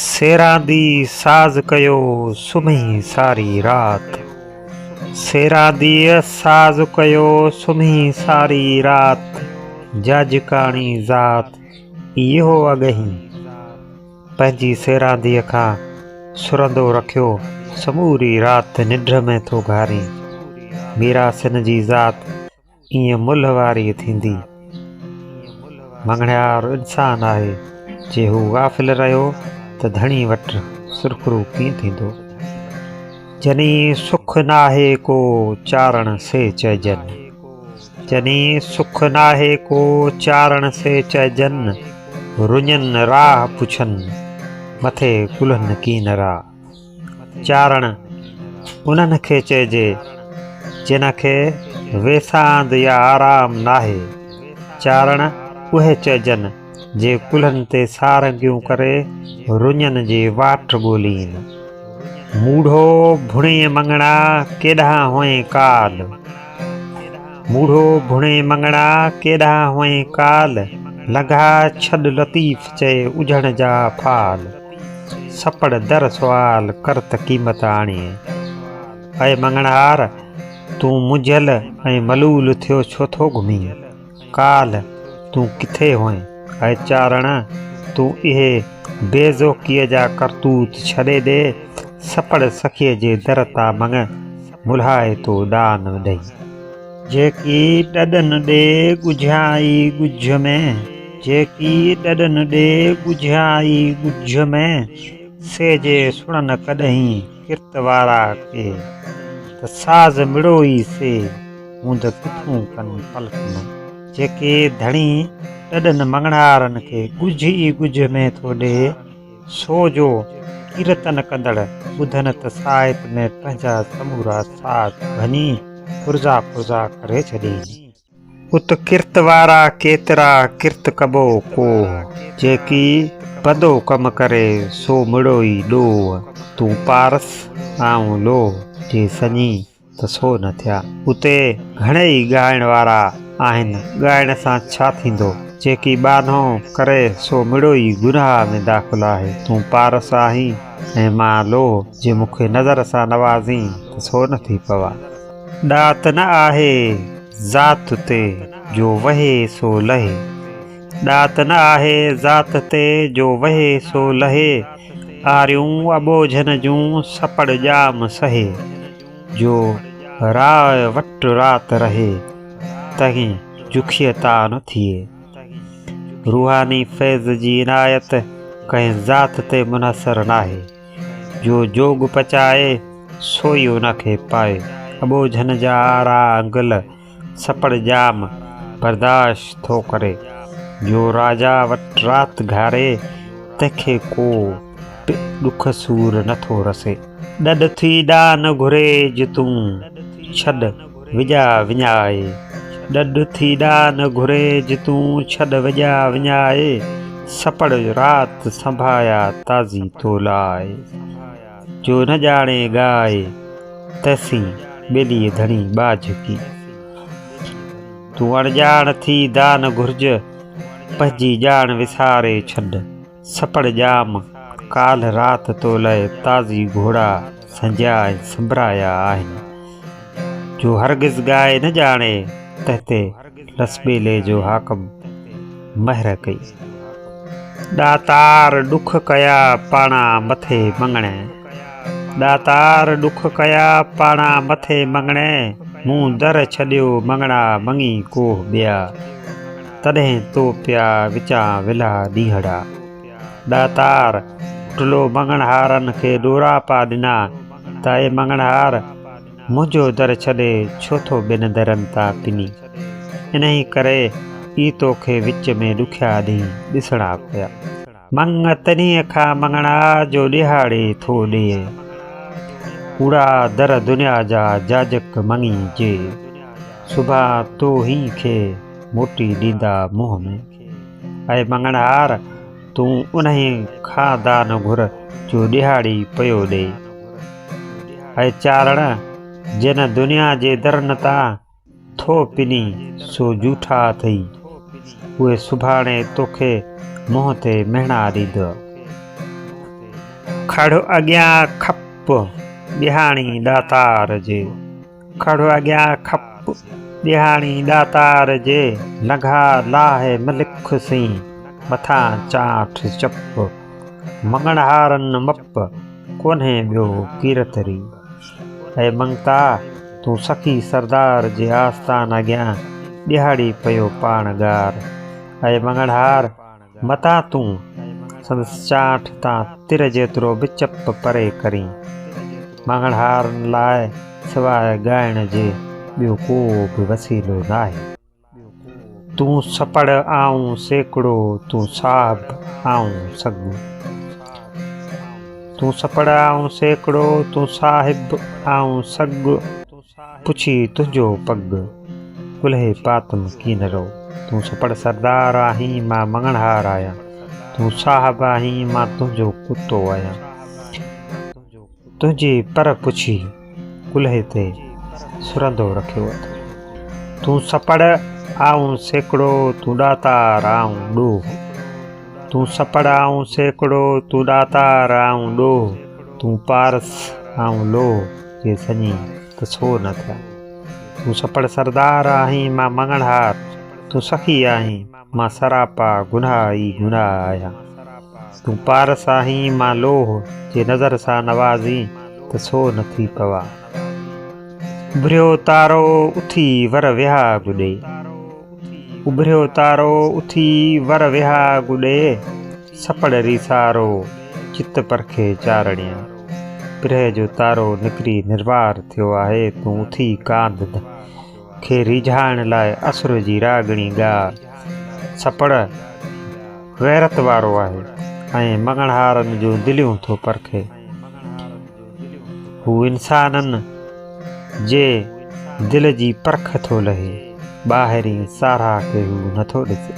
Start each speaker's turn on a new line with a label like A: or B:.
A: سيراندي ساز ڪيو سمهي ساري رات. سيرانديء ساز ڪيو سمهي ساري رات، جاجڪاڻي ذات اهو اڳهين. پنهنجي سيرانديء کان سرندو رکيو سموري رات ننڊ ۾ ٿو گهارين. ميراثين جي ذات ائين ملهه واري ٿيندي. مڱڻهار انسان آهي، جي هو غافل رهيو ته ڌڻي وٽ سرخرو ڪيئن ٿيندو؟ جني سک ناهي ڪو چارڻ سي چئجن. جني سک ناهي ڪو چارڻ سي چئجن، رڃن راهه پڇن، مٿي ڪلهن ڪينرا. چارڻ انهن کي چئجي، جن کي ويساند يا آرام ناهي. چارڻ اهي چئجن، جي ڪلهن تي سارنگيون ڪري رڃن جي واٽ ڳولين. موڙهو ڀڻي مڱڻا ڪيڏانهن هئين ڪال. موڙهو ڀڻي مڱڻا ڪيڏانهن هئين ڪال. لنگها ڇڏ لطيف چئي اجهڻ جا فال. سپڙ در سوال ڪر ته قيمت آڻي. اي مڱڻهار! تون منجهيل ۽ ملول ٿيو ڇو ٿو گهمين؟ ڪالهه تون ڪٿي هئين؟ اي چارڻ! تون اهي بي ذوقيء جا ڪرتوت ڇڏي ڏي، سپڙ سخيء جي در تان مڱ، ملهائي تو ڏان ڏئي. جيڪي ڏڏن ڏي ڳجهيان ئي ڳجهه ۾، جيڪي ڏڏن ڏي ڳجهيان ئي ڳجهه ۾، سي جي سڻن ڪڏهين ڪرت وارا ڪي، ته ساز مڙوئي سي هوند ڪٿون ڪن پلڪ ۾. جيڪي ڌڻي ڏڏن مڱڻهارن کي ڳجهه ئي ڳجهه ۾ ٿو ڏي، سو جو ڪيرتن ڪندڙ ٻڌن ته ساهت ۾ پنهنجا سمورا ساز ڀڃي پرزا پرزا ڪري ڇڏين. ات ڪرت وارا ڪيترا ڪرت ڪبو ڪوهه، جيڪي بدو ڪم ڪري سو مڙوئي ڏوهه، تون پارس آئون لوهه، جي سڃي ته سو نه ٿيا. اتي گهڻيئي ڳائڻ وارا آهن، ڳائڻ سان ڇا ٿيندو؟ جيڪي ٻانهو ڪري سو مڙوئي گناهه ۾ داخل آهي. تون پارس آهين ۽ مان لوهه، جي مون کي نظر سان نوازين ته سو نه ٿي پوان. ڏات نه آهي ذات تي، جو وهي سو لهي. ڏات نه آهي ذات تي، جو وهي سو لهي. آريون اٻوجهن جون سپڙ ڄام سهي، جو راء وٽ رات رهي، تنهن جکيء تاء نه ٿئي. روحاني فيض جي عنايت ڪنهن ذات تي منحصر ناهي. جو جوڳ پچائي، سو ئي ان کي پائي. اٻوجهن جا آرا انگل سپڙ ڄام برداشت ٿو ڪري، جو راجا وٽ رات گهاري، تنهن کي ڪو به ڏک سور نه ٿو رسي. ڏڏ ٿي ڏان گهريج تون، ڇڏ وڄا وڃائي. ڏڏ ٿي ڏان گهريج تون، ڇڏ وڄا وڃائي. سپڙ رات سنڀايا تازي تو لاء. جو نه ڄاڻي ڳائي، تيسين ٻيليء ڌڻي ٻاجهه ڪي. تون اڻڄاڻ ٿي دان گهرج، پنهنجي ڄاڻ وساري ڇڏ. سپڙ ڄام، ڪالهه رات تو لئه تازي گهوڙا سنجيا ۽ سنڀرايا آهن. جو هرگز ڳائي نه ڄاڻي، تنهن تي لسٻيلي جو حاڪم مهر ڪئي. ڏاتار ڏک ڪيا پاڻا مٿي مڱڻي. ڏاتار ڏک ڪيا پاڻا مٿي مڱڻي، مون در ڇڏيو مڱڻا مڱي ڪوهه ٻيا، تڏهن تو پيا وچان ولها ڏينهڙا. ڏاتار ٽلو مڱڻهارن کي ڏوراپا ڏنا ته اي مڱڻهار! منهنجو در ڇڏي ڇو ٿو ٻين درن تان پنين؟ انهيء ڪري ئي توکي وچ ۾ ڏکيا ڏينهن ڏسڻا پيا. مڱ تنهيء کان مڱڻا جو ڏيهاڙي ٿو ڏئي. ڪوڙا در دنيا جا جاجڪ مڱي جي. سڀان تو هين کي موٽي ڏيندا منهن ۾. اي مڱڻهار! تون انهيء کان دان گهر جو ڏيهاڙي پيو ڏئي. اي چارڻ! جنھن دنيا جي درن تان ٿو پنين سو جوٺا اٿئي، اهي سڀاڻي توکي منهن تي مهڻا ڏيندء. کڙ اڳيان کپ، ڏيهاڻي ڏاتار جي. کڙ اڳيان کپ، ڏيهاڻي ڏاتار جي. لنگها لاهه م لک سين، مٿان چانٺ چپ. مڱڻهارن مپ، ڪونهي ٻيو ڪيرت ري. اي منگتا! تون سخي سردار جي آستان اڳيان ڏيهاڙي پيو پاڻ ڳار. اي مڱڻهار! متان تون سندس چانٺ تان تر جيترو به چپ پري ڪرين. مڱڻهارن لاء سواء ڳائڻ جي ٻيو ڪو به وسيلو ناهي. تون سپڙ آئون سيڪڙو، تون صاحب آئون سڳ. تون سپڙ آئون سيڪڙو، تون صاحب آئون سڳ. پڇي تنهنجو پڳ، ڪلهي پاتم ڪينرو. تون سپڙ سردار آهين، مان مڱڻهار آهيان. تون صاحب آهين، مان تنهنجو ڪتو آهيان. تنهنجي پر پڇي ڪلهي تي سرندو رکيو اٿم. تون سپڙ، آئون سيڪڙو، تون ڏاتار، آئون ڏوهه. تون سپڙ، آئون سيڪڙو، تون ڏاتار، آئون ڏوهه. تون پارس، آئون لوهه، جي سڃي ته ڇو نه ٿيان. تون سپڙ سردار آهين، مان مڱڻهار، تون سخي آهين، مان سراپا گناهه ئي گناهه آهيان. تون پارس آهين، مان لوهه، جي نظر سان نوازين ته ڇو نه ٿي پوان. اڀريو تارو اٿي ور وهاڳ ڏي. اڀريو تارو اٿي ور وهاڳ ڏي. سپڙ ريسارو چت پرکي چارڻيان. پرهه جو تارو نڪري نروار ٿيو آهي، تون اٿي ڪانڌ کي ريجهائڻ لاء اسر جي راڳڻي ڳاء. سپڙ غيرت وارو آهي ۽ مڱڻهارن جون دليون ٿو پرکي. هو انسانن جي دل جي پرک ٿو لهي، ٻاهرين ساراهه کي هو نٿو ڏسي.